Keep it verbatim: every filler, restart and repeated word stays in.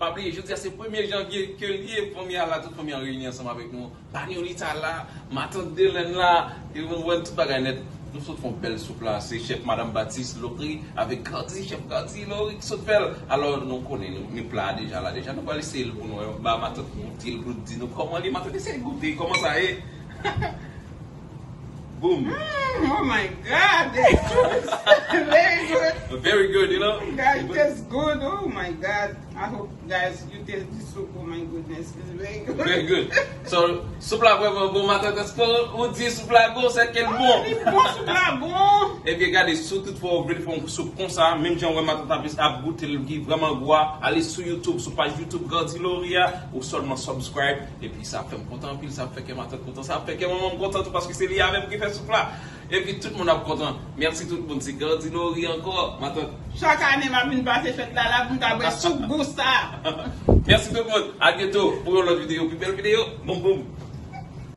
Pa bliye, jodi a se premye janvye ke l ye, fanmi a la, tout fanmi an reyini ansanm avèk nou. Manolita la, matant Delèn la, e nou wè tout bagay nèt. Nou sot fè yon bèl soup la, se chèf Madanm Batis Lori avèk Gardy, chèf Gardy Lori ki sot fè l. Alò, nou konnen, nou, nou pla a deja la, deja. Nou pral eseye l pou nou, ba matant goute l, pou l di nou kòman li, matant eseye goute, kòman sa ye. Boom. Mm, oh my God, it's very good. Very good, you know? Guys, it tastes good. Oh my God. I hope, guys, you taste this soup. Oh my goodness, it's very good. Very good. So, soup la vrèman bon, matant. Èske ou di soup la bon, se ke l bon? Li bon, soup la bon. Ebyen, gade, si tout fwa ou vle fè yon soup konsa, menm jan wè matant ap, ap goute l, ki vrèman gou a, ale sou YouTube, sou paj YouTube Gardy Lori a, ou sèlman subscribe, epi sa fè m kontan anpil, sa fè kè matant kontan, sa fè kè manman m kontan tou, paske se li a menm ki fè soup la. Epi tout moun ap kontan. Mèsi tout moun, se Gardy Lori ankò, matant. Chak ane, m ap vin pase fèt la, la, pou m ta bwè soup gou sa. Mèsi tout moun. A byento pou yon lòt videyo, pi bèl videyo. Boum, boum.